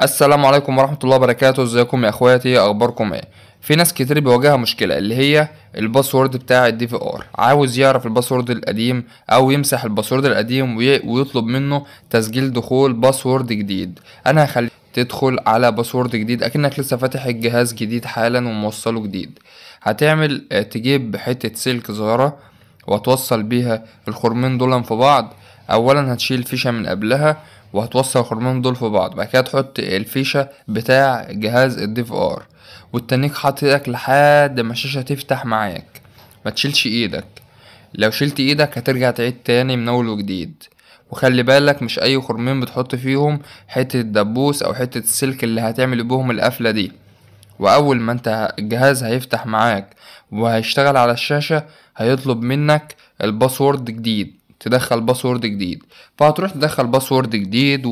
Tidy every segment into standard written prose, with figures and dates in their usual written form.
السلام عليكم ورحمة الله وبركاته. ازيكم يا اخواتي، اخباركم ايه؟ في ناس كتير بيواجهها مشكلة اللي هي ال password بتاع ال DVR، عاوز يعرف ال password القديم او يمسح ال password القديم ويطلب منه تسجيل دخول password جديد. انا هخليك تدخل على password جديد اكنك لسه فاتح الجهاز جديد حالا وموصله جديد. هتعمل تجيب حتة سلك صغيرة وهتوصل بيها الخرمين دول في بعض. اولا هتشيل فيشة من قبلها وهتوصل الخرمين دول في بعض، بعد كده تحط الفيشة بتاع جهاز ال DVR والتنيك حاطط ايدك لحد ما الشاشة تفتح معاك، ما تشيلش ايدك، لو شلت ايدك هترجع تعيد تاني من اول وجديد. وخلي بالك مش اي خرمين بتحط فيهم حتة الدبوس او حتة السلك اللي هتعمل بيهم القفلة دي. واول ما انت الجهاز هيفتح معاك وهيشتغل على الشاشة هيطلب منك ال password جديد، تدخل password جديد، فهتروح تدخل password جديد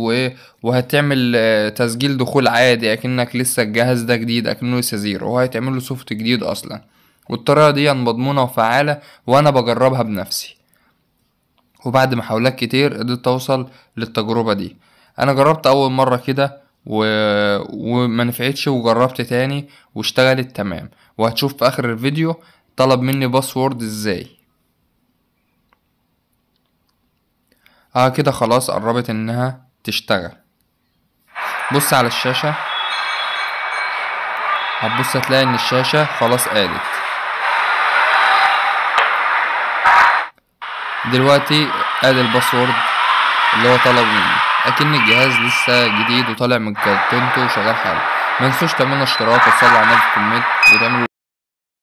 وهتعمل تسجيل دخول عادي اكنك لسه الجهاز ده جديد، اكنه لسه zero، وهيتعمل له soft جديد اصلا. والطريقة دي مضمونه وفعاله وانا بجربها بنفسي، وبعد محاولات كتير قدرت اوصل للتجربه دي. انا جربت اول مرة كده وما نفعتش، وجربت تاني واشتغلت تمام. وهتشوف في اخر الفيديو طلب مني password ازاي. كده خلاص قربت انها تشتغل. بص على الشاشة، هتبص هتلاقي ان الشاشة خلاص قالت دلوقتي، ادي ال password اللي هو طلب مني، اكن الجهاز لسه جديد وطالع من كرتونته وشغال حاله. منسوش تعملوا اشتراك وتصلوا على النبي في ال comment وتعملوا